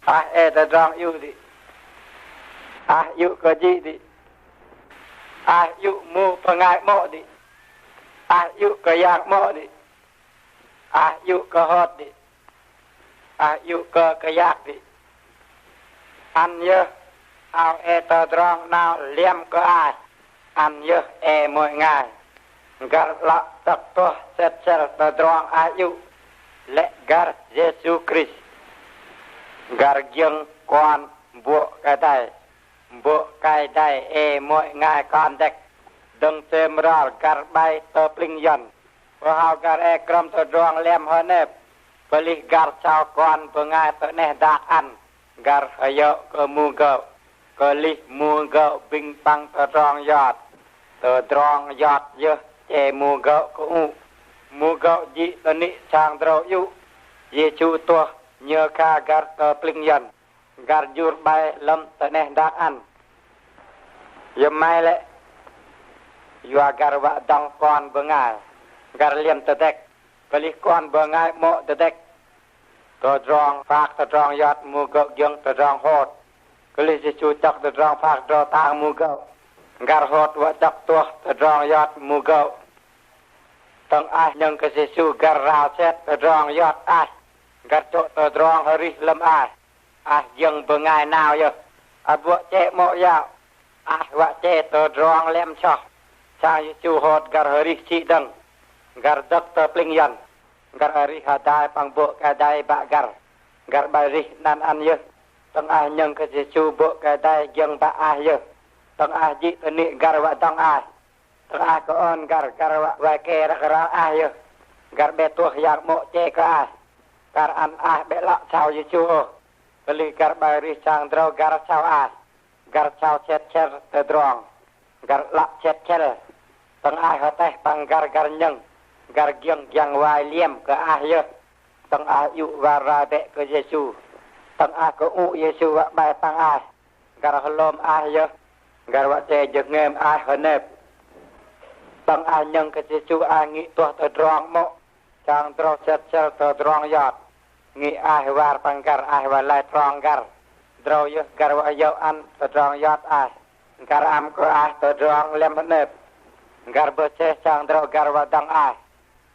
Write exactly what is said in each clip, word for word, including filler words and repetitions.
Ah e tdrong yudi. Ah yu kji di. Ah yu mu pngai mo di. Ah yu kyang mo di. Ah yu khot di. Ah yu kyak di. Ăn yơh, ao e tdrong nao liam kơ ai. Ăn yơh e môi ngai. Gar lă tăk tuh set sel tdrong ah yu. Lĕ gar Yêsu Krist. Gar giăng kuan bŭ kơdai. Bŭ kơdai e môi ngai kơndek. Dơ̆ng se mral gar ƀai tơ pling yăn. Ơ hao gar e krăm tdrong liam hơnep. Kơlih gar sau kuan bơngai tơ neh dak ăn. Gar hơyơ̆ kơ mugơ̆. Kơlih mugơ̆ bĭng păng tdrong yot. Tdrong yot yơh che mugơ̆ kơŭ. Mugơ̆ ji tơni sang drâu yu. Yêsu tuh nhơ ka gar tơ pling yăn. Gar jur ƀai lăm tơ neh dak ăn. Yơh mai lĕ. Yua gar wă dŏng kuan bơngai. Gar liam tơdek. Kơlih kuan bơngai mŏ tơdek. Tơdrong phak tơdrong yot mugơ̆ giăng tơdrong hôt. Kơlih Yêsu chŏk tơdrong phak drâu tang mugơ̆. Gar hôt wă chŏk tuh tơdrong yot mugơ̆. Tơ̆ng ah nhơ̆ng kơ Yêsu gar rao set tơdrong yot ah. Gar chŏ tơdrong hơrih lăm ah. Ah giăng bơngai nao yơh. Ah bŭ che mŏ yao. Ah wă che tơdrong liam soh. Sang Yêsu hôt gar hơrih si dơ̆ng. Gar dơ̆k tơ pling yăn. Gar arih hơdai păng bŭ kơdai bă gar. Gar ƀai rih năn ăn yơh. Tơ̆ng ah nhơ̆ng kơ Yêsu bŭ kơdai giăng bă ah yơh. Tơ̆ng ah ji tơni gar wă dŏng ah. Tơ̆ng ah kơ ôn gar, gar wă wai ke răk rao ah yơh. Gar ƀe tuh yang mŏ che kơ ah. Kar ăn ah ƀe lă sau Yêsu ôh. Kơlih gar ƀai rih sang drâu gar sau ah. Gar sau set sel tơdrong. Gar lă set sel. Tơ̆ng ah hơteh păng gar, gar nhơ̆ng. Gar giăng giăng wai liam kơ ah yơh. Tơ̆ng ah yu war rai ƀe kơ Yêsu. Tơ̆ng ah kơŭ Yêsu wă ƀai păng ah. Gar hlôm ah yơh. Gar wă che jơhngem ah hơnep. Tơ̆ng ah nhơ̆ng kơ Yêsu ah ngĭ tuh tơdrong mŏ. Sang drâu set sel tơdrong yot. Ngĭ ah war păng gar ah wă lai trong gar. Drâu yơh gar wă hơyâo ăn tơdrong yot ah. Gar am kơ ah tơdrong liam hơnep. Gar bơse sang drâu gar wă dŏng ah.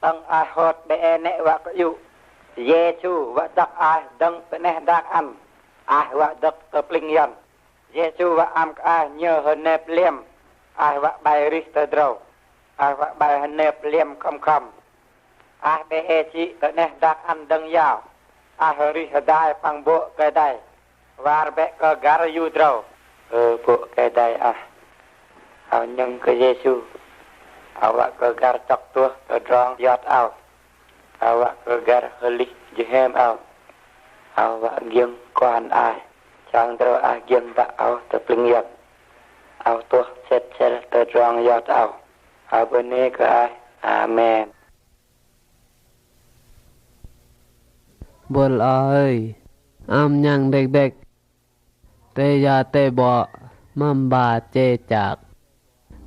Tơ̆ng ah hôt ƀe e nĕ wă kơ yu. Yêsu wă dăk ah dơ̆ng tơ neh dak ăn. Ah wă dăk tơ pling yăn. Yêsu wă am kơ ah nhơ hơnep liam. Ah wă ƀai rih tơdrâu. Ah wă ƀai hơnep liam khăm khăm. Ah ƀe e si tơ neh dak ăn dơ̆ng yao. Ah hơrih hơdai păng bŭ kơdai. War ƀe kơ gar yu drâu. Ơ bŭ kơdai ah. Ao nhơ̆ng kơ Yêsu. Ao wă kơ gar chŏk tuh tơdrong yot ao. Ao wă kơ gar hơlih jơhem ao. Ao wă giăng kuan ah. Sang drâu ah giăng bă ao tơ pling yăn. Ao tuh set sel tơdrong yot ao. Ao bơni kơ ah. Amen. Bol a hơi. Am nhang dek dek. Te ya te bo. Mamba che chak.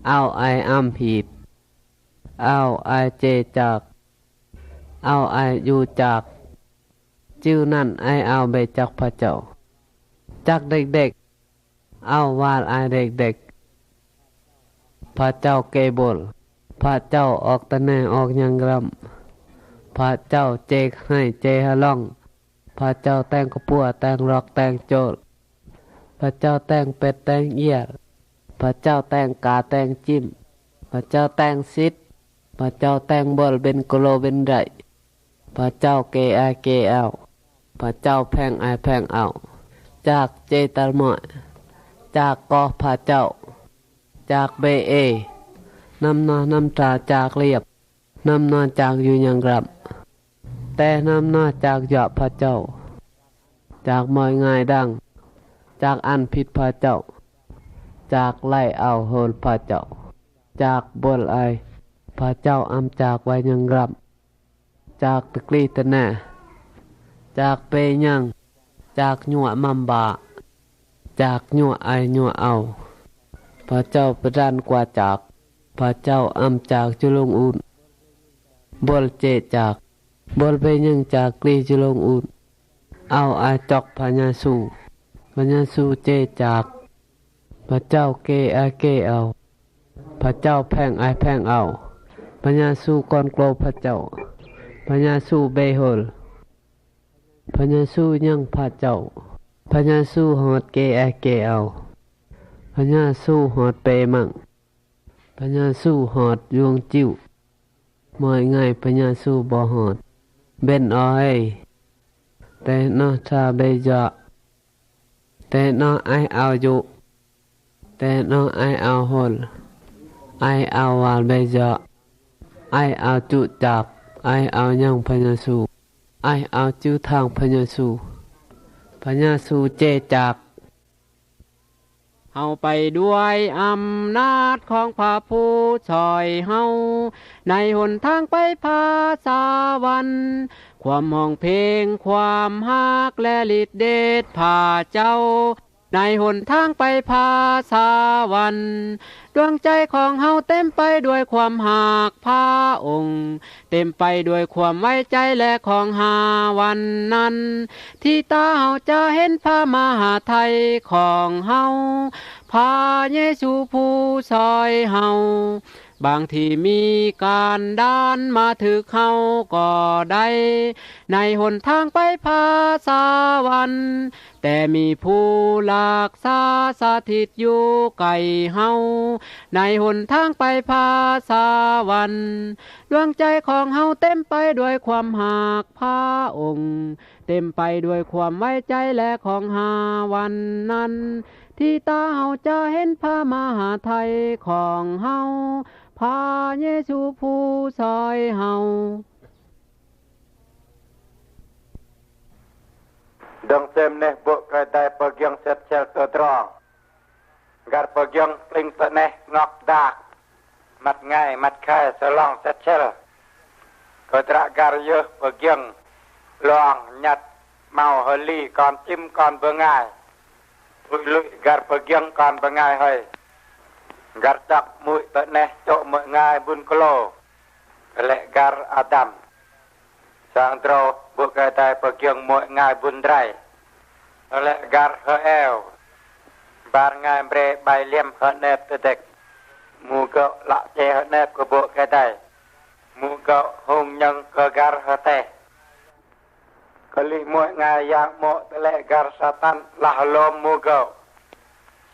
Ao ai am hit. Ao ai che chak. Ao ai yu chak. Chiu nan ai ao be chak pha chau. Chak dek dek. Ao wal ai dek dek. Pha chau ke bol. Pha chau ok tane ok nyang gram. Pha chau che khnai che halong. Pha chau teng kpua teng rok teng chol. Pha chau teng pet teng iar. Pha chau teng ka teng chim. Pha chau teng sit. Pha chau teng bol ben klo ben rai. Pha chau ke ai ke ao. Pha chau pheng ai pheng ao. Chak che tal moi. Chak koh pha chau. Chak be e. Nam noh nam tra chak liap. Nam noh chak yu nyang gram. Te nam noh chak yua pha chau. Chak moi ngai dang. Chak an phit pha chau. Chak lai ao hol pha chau. Chak bol ai. Pha chau am chak wai nyang gram. Chak tơkli tơne. Chak pe nyang. Chak nyua mamba. Chak nyua ai nyua ao. Pha chau pran kua chak. Pha chau am chak chulung un. Bol che chak. Bol pe nyang chak kli chulung un. Ao ai tok Pha Nyasu. Pha Nyasu ce jak. Pha Cau ke ai ke ao. Pha Cau pheng ai pheng ao. Pha Nyasu kon klo Pha Cau. Pha Nyasu bei hol. Pha Nyasu nyang Pha Cau. Pha Nyasu hot ke ai ke ao. Pha Nyasu hot pe mang. Pha Nyasu hot yung ciu. Moi ngai Pha Nyasu bo hot. Ben o hei. Te noh ca bei ja. Te noh ai ao yu. Te noh ai ao hol. Ai ao wal bei ja. Ai ao cu jak. Ai ao nyang Pha Nyasu. Ai ao ciu thang Pha Nyasu. Pha Nyasu ce jak. ເຮົາໄປດ້ວຍອຳນາດຂອງພະຜູ້ຊ່ອຍເຮົາ ໃນຫົນທາງໄປພາສະຫວັນ ຄວາມຮ້ອງເພງ ຄວາມຮັກ ແລະ ລິດເດດພະເຈົ້າ ໃນຫົນທາງໄປພາສະຫວັນ ດວງໃຈຂອງເຮົາເຕັມໄປດ້ວຍຄວາມຮັກພະອົງ ເຕັມໄປດ້ວຍຄວາມໄວ້ໃຈ ແລະ ຂອງຫາວັນນັ້ນ ທີ່ຕາເຮົາຈະເຫັນພະມະຫາໄທຂອງເຮົາ ພະເຢຊູຜູ້ຊ່ອຍເຮົາ ບາງທີມີກັນດານມາຖືກເຮົາກໍໄດ້ ໃນຫົນທາງໄປພາສະຫວັນ ແຕ່ມີຜູ້ລັກສາສະຖິດຢູ່ໃກ້ເຮົາ ໃນຫົນທາງໄປພາສະຫວັນ ດວງໃຈຂອງເຮົາເຕັມໄປດ້ວຍຄວາມຮັກພະອົງ ເຕັມໄປດ້ວຍຄວາມໄວ້ໃຈ ແລະ ຂອງຫາວັນນັ້ນ ທີ່ຕາເຮົາຈະເຫັນພະມະຫາໄທຂອງເຮົາ ພະເຢຊູຜູ້ຊ່ອຍເຮົາ. Dơ̆ng sem neh bŏ kơ dai pơgiơ̆ng set sel tơdrong. Gar pơgiơ̆ng pling tơ neh ngŏk dak. Măt ngai, măt khai, sơlŏng set sel. Kơdră gar yơh pơgiơ̆ng lŏng nhăt mâu hơli kon chim kon bơngai. Ui lui gar pơgiơ̆ng kon bơngai hơi. Gar chăk mui tơ neh chŏ mui ngai bun klô. Kơ lĕ gar Adam. Sang drâu bŏ kơ dai pơgiơ̆ng môi ngai bun drai. Kơ lĕ gar H'Êw. Bar ngai mbre bai liăm hơnep tơdek. Mu gơ̆ lă che hơnep kơ bŏ kơ dai. Mu gơ̆ hung nhơ̆ng kơ gar H'Teh. Kơ lih môi ngai yang mô̆ tơlĕ gar Satan lah lôm mu gơ̆.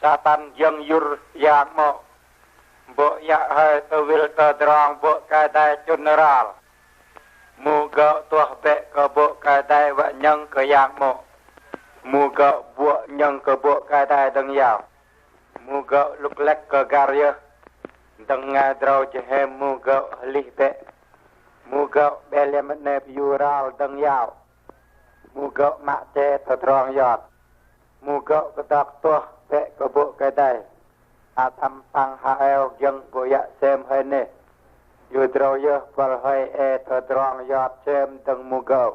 Satan jơ̆ng yŭr yang mô̆. Bŏ yă hơi tơwil tơdrong bŏ kơ dai chun ral. Mu gơ̆ tuah bĕ kơ bŏ kơ dai wă nhơ̆ng kơ yang mô̆. Mu gơ̆ bŏ nhơ̆ng kơ bŏ kơ dai dơ̆ng yao. Mu gơ̆ lŭk lĕk kơ gar yơh. Dơ̆ng ngai drâu jơhem mu gơ̆ hlih bĕ. Mu gơ̆ be liăm nep yu ral dơ̆ng yao. Mu gơ̆ mă che tơdrong yot. Mu gơ̆ kơdŏk tuah bĕ kơ bŏ kơ dai. Adam păng H'Êw giơ̆ng bŏ yă sem hơi neh. Yu drâu yơh buăl hơi e tơdrong yot sem dơ̆ng mu gơ̆.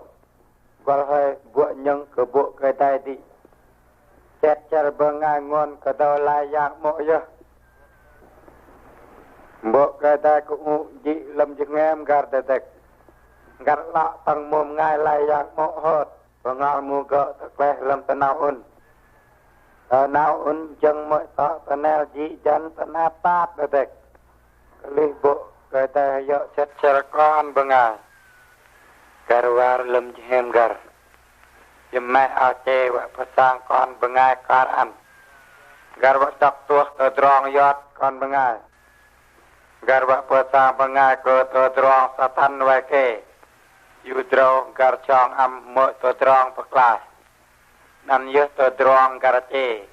Buăl hơi bŏ nhơ̆ng kơ bŏ kơ dai dih. Chet char bơngai ngôn kơ dâu lai yang mô̆ yơh. Bŏ kơ dai kơ ŭ jĭ lơ̆m jơhngem gar tơdek. Gar lă păng môm ngai lai yang mô̆ hôt. Bơngal mu gơ̆ tơkleh lơ̆m tơnao ŭn. Tơnao ŭn jơ̆ng mô̆ tŏ tơnel jĭ jăn tơnap tap tơdek. Kơ lih bŏ kơ dai hơyŏ set sel kon bơngai. Gar war lơ̆m jơhem gar. Jơmai ao che wă pơsang kon bơngai kar ăn. Gar wă chŏk tuah tơdrong yot kon bơngai. Gar wă pơsang bơngai kơ tơdrong Satan wai ke. Yu drâu gar chong ăn mô̆ tơdrong pơklaih. Ăn yơh tơdrong gar che.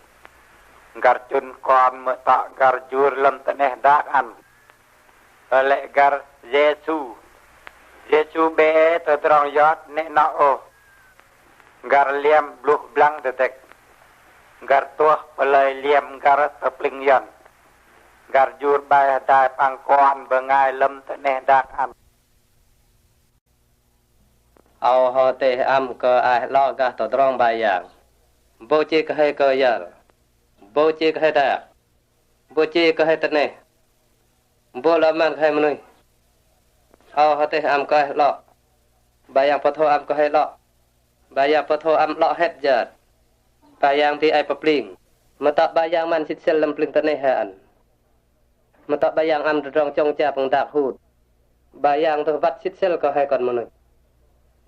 Gar chun kon mô̆ tŏ gar jur lơ̆m tơneh dak ăn. Tơlĕ gar Yêsu. Yêsu be tơdrong yot nĕ nŏ ôh. Gar liăm bluh blang tơdek. Gar tuah pơlơi liăm gar tơpling yăn. Gar jur bai hơdai păng kon bơngai lơ̆m tơneh dak ăn. Ao hơtê hăm kơ ai lŏ gah tơdrong bai yang. Bô chi kơ hơi kơ yăl. Bô chi kơ hơi dak. Bô chi kơ hơi tơneh. Bô lŏ măn kơ hơi mnuih. Ao hơtê hăm kơ ai lŏ. Bai yang pơthô hăm kơ hơi lŏ. Ba Yang Patho am loh het jat. Ba Yang di ai papling. Mata Ba Yang man sit sel lem pling tane han. Mata Ba Yang am dodrong chong cha pang dak hut. Ba Yang to bat sit sel ko hai kon mnuih.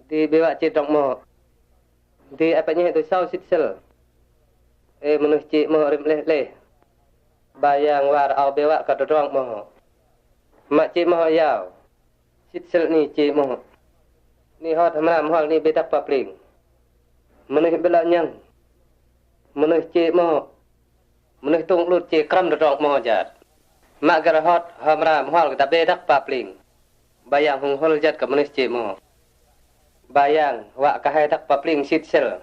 Di bewa chi drong mo. Di ai panyeh tu sau sit sel. E mnuih chi mo rim leh leh. Ba Yang war au bewa ka dodrong mo. Ma chi mo yau. Sit sel ni chi mo. Ni hot hamra mhol ni bedak papling. Mnuih bela nyang. Mnuih chi mo. Mnuih tung lut chi kram dodrong mo jat. Ma ger hot hamra mhol kita bedak papling. Ba Yang hung hol jat ka mnuih chi mo. Ba Yang wa ka hai dak papling sit sel.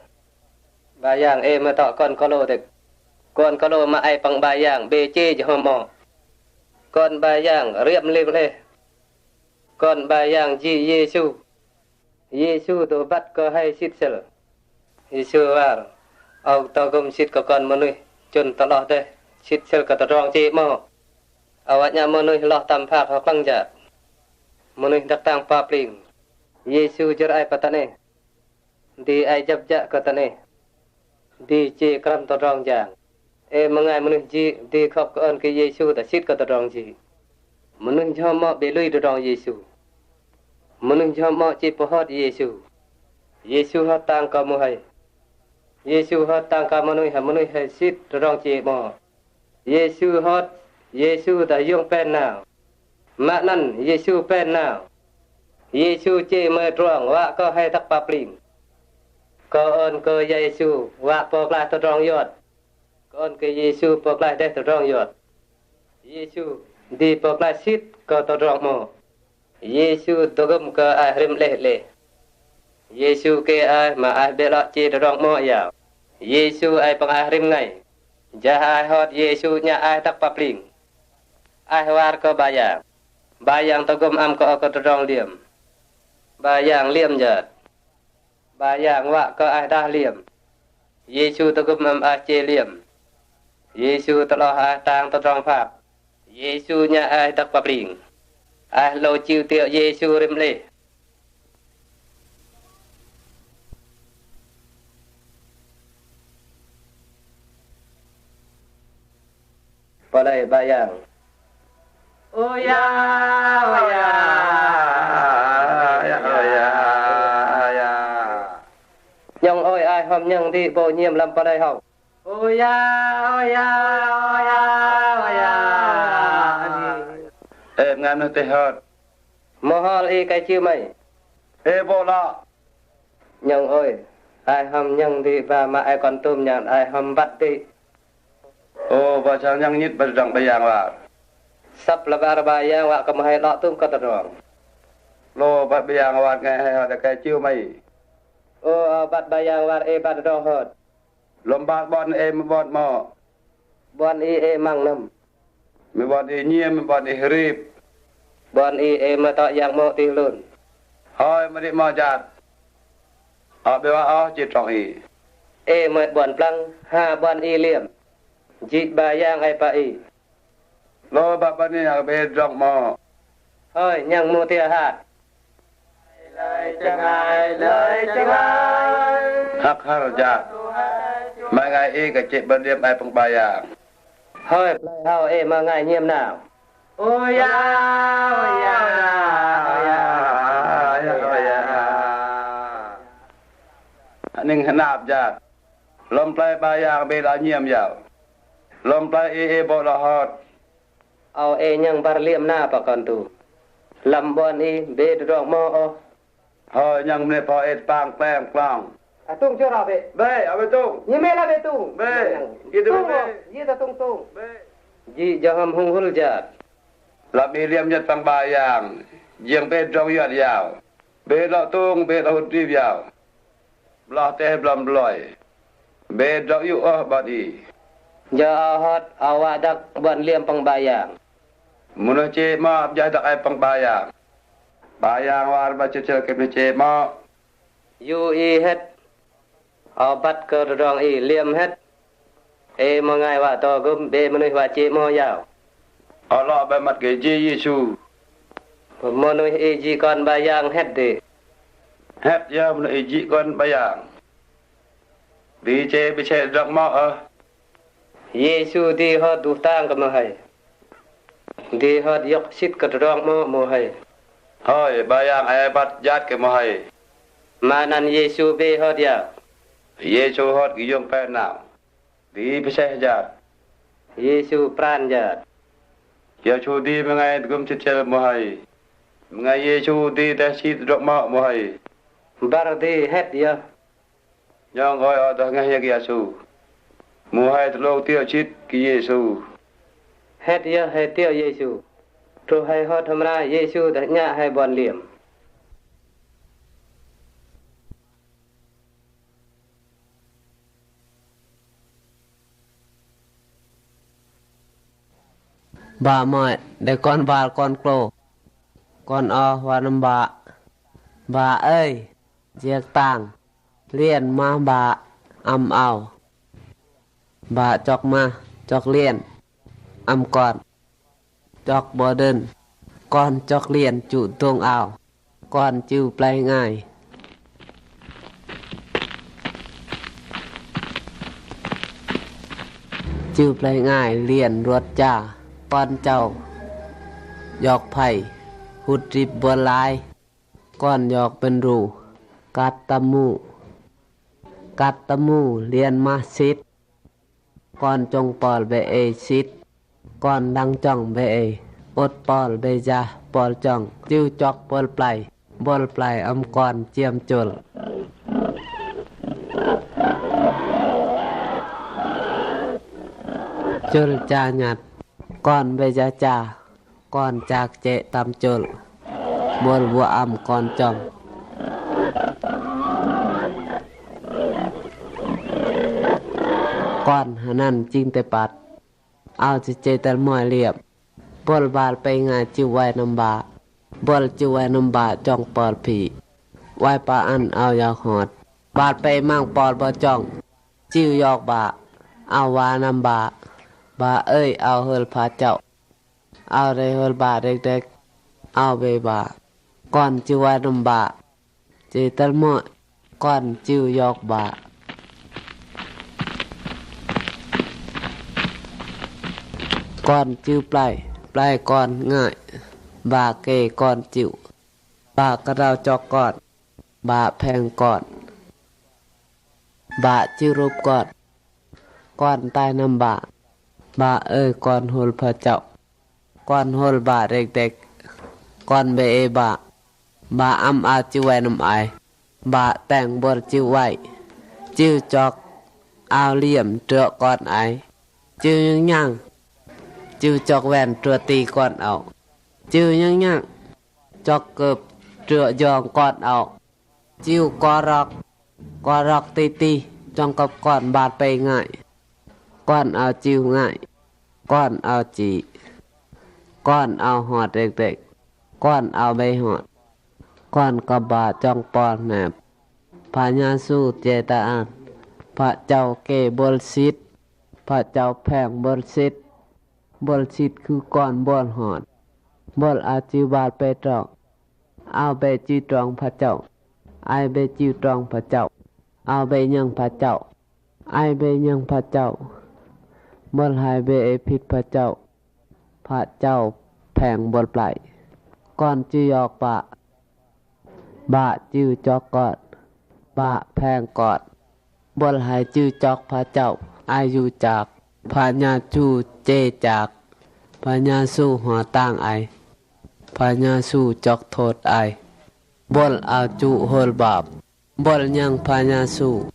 Ba Yang e mata kon kolo dek. Kon kolo ma ai pang Ba Yang be chi jhom mo. Kon Ba Yang riam lim leh. Kon Ba Yang ji Yesu. Yesu to bat ko hai sit sel. Yesu war. Au to gum sit ko kon mnuih. Chun to loh deh. Sit sel ko to drong chi mo. Awak nya mnuih loh tam phak ho klang jat. Mnuih dak tang papling. Yesu jer ai pa tane. Di ai jap jak ko tane. Di chi kram to drong jang. E mngai mnuih ji di khop ko on ke Yesu ta sit ko to drong ji. Mnuih jhom mo be lui to drong Yesu. Mnuih jhom mo chi pohot Yesu. Yesu hot tang ko mnuih hai. Yesu hot tang ko mnuih ha mnuih hai sit to drong chi mo. Yesu hot, Yesu ta yung pen nau. Ma nan Yesu pen nau. Yesu chi me drong wa ko hai dak papling. Ko on ko Yesu wa poklai to drong yot. Ko on ke Yesu poklai deh to drong yot. Yesu di poklai sit ko to drong mo. Yesu dogum ke ai rim leh leh. Yesu ke ai ma ai belok chi dodong mo yau. Yesu ai pang ai rim ngai. Jah ai hot Yesu nya ai dak papling. Ai war ke Ba Yang. Ba Yang dogum am ke o ke dodong liam. Ba Yang liam jat. Ba Yang wak ke ai dah liam. Yesu dogum am ai che liam. Yesu tloh ai tang todong phak. Yesu nya ai dak papling. Ai lo chiu tiok Yesu rim leh. Palai Ba Yang. Oya, oya, oya, oya. Nyong oi, ai hom nyong di bo nyiem lam palai hau. Oya, oya, oya, oya. E ngam nuh te hot. Mohol i kai chiu mai. E bo la. Nyong oi, ai hom nyong di ba ma ai kon tum nyang ai hom bat di. O, ba chang nyang nyit ba dang Ba Yang war. Sap labar Ba Yang wak ke mahai lok tum ke todong. Lo bat Ba Yang war ngai hai hot kai chiu mai. O, bat Ba Yang war e bat dong hot. Lom bat bon e me bon mo. Bon i e mang nam. Me bon i nyiem, me bon i hrip. Bon i e me tok yang mo ti lun. Hoi, me di mo jat. A bewa o chi trong i. E me bon plang, ha bon i liam. Ji Ba Yang ai pa i. Lo ba bon i ha be trong mo. Hoi, nyang mo ti hat. Hak har jat. Mai ngai i ka chip ba liam ai pang Ba Yang. Hoi, plai hau e ma ngai nyiem nau. Oya, oya, oya, oya. Ning hnap jat. Lom plai Ba Yang be la nyiem yau. Lom plai e e bo la hot. Au e nyang bar liam na pa kon tu. Lam bon i be dodong mo o. Hoi nyang mne pa et pang kleng klang. A tung jor a be. Be, a be tung. Nyi me la be tung. Be, nyang. Gitu tung be. O, ye ta tung tung. Be. Ji jaham hung hul jat. Lam i liam jat pang Ba Yang. Jing be dong yat yau. Be la tung, be la hut di yau. Blah teh blam bloi. Be dok yu oh ban i. Ja a hot a wa dak ban liam pang Ba Yang. Mnuh che ma ja dak ai pang Ba Yang. Ba Yang war ba che che ke mnuh che ma. Yu i het. A bat ke dodong i liam het. E ma ngai wa to gum be mnuih wa che mo yau. Ala ba mat ke ji Yesu. Mnuih i ji kon Ba Yang het de. Het ya mnuih i ji kon Ba Yang. Di che biche drok mo, a. Yesu di hot duhtang ke mo hai. Di hot yok sit ke drok mo mo hai. Hoi, bayang e bat jat ke mo hai. Manan Yesu be hot ya. Yesu hot giyong penau. Di peseh jat. Yesu pran jat. Yesu di mengai gum cit cel mo hai. Mengai Yesu di teh sit drok mo mo hai. Bar di het ya. Nyong oi o dah ngeh ya ki Yesu. Mo hai telok tio cit ki Yesu. Het ya hai tio Yesu. Tu hai hot hamra Yesu dah nya hai bon liam. Ba moi, de kon bar kon klo. Kon o wa nam ba. Ba ơi, jiek tang. Lien ma ba am ao. Ba chok ma, chok lien. Am kon. Chok bo đơn. Kon chok lien chu dong ao. Kon chu play ngai. Chu play ngai lien ruot cha. Kon chau. Yok phay. Hut rip bol lai. Kon yok pen ru. Kat tamu. Kat tamu lien ma sit. Kon chong pol be e sit. Kon dang chong be e. Ot pol be ja pol chong. Chu chok pol play. Bol play am kon chiam chul. Chul cha nyat. Kon be ja cha. Kon chak che tam chul. Bol bua am kon chong. Kon hanan ching te pat. Ao chi che tal moi liam. Bol bal pe ngai chi wai nam ba. Bol chi wai nam ba chong pol phi. Wai pa an ao yok hot. Bal pe mang pol bo chong. Chiu yok ba. Ao wa nam ba. Ba ơi ao hol pha chau. Ao re hol ba rek rek. Ao be ba. Kon chi wai nam ba. Chi tal mo. Kon chiu yok ba. Kon chiu play. Play kon ngai. Ba ke kon chiu. Ba ka rau chok kon. Ba pheng kon. Ba chiu rup kon. Kon tai nam ba. Ba ơi kon hol pha chau. Kon hol ba rek rek. Kon be e ba. Ba am ao chi wai nam ai. Ba teng bol chi wai. Chiu chok. Ao liam truo kon ai. Chiu nyang nyang. Chiu chok wen truo ti kon ao. Chiu nyang nyang. Chok kep truo jong kon ao. Chiu korok. Korok ti ti. Chong kep kon bal pe ngai. Kon ao chiu ngai. Kon ao chi. Kon ao hot rek rek. Kon ao be hot. Kon ka ba chong pol nep. Pha nya su che ta an. Pha chau ke bol sit. Pha chau pheng bol sit. Bol sit khu kon bol hot. Bol ao chiu bal pe trong. Ao be chiu trong pha chau. Ai be chiu trong pha chau. Ao be nyang pha chau. Ai be nyang pha chau. Bol hai be e phit pha chau. Pha chau pheng bol play. Kon chiu yok ba. Ba chiu chok kon. Ba pheng kon. Bol hai chiu chok pha chau. Ai yu chak. Pha nya su che chak. Pha nya su hua tang ai. Pha nya su chok thot ai. Bol ao chu hol bap. Bol nyang pha nya su.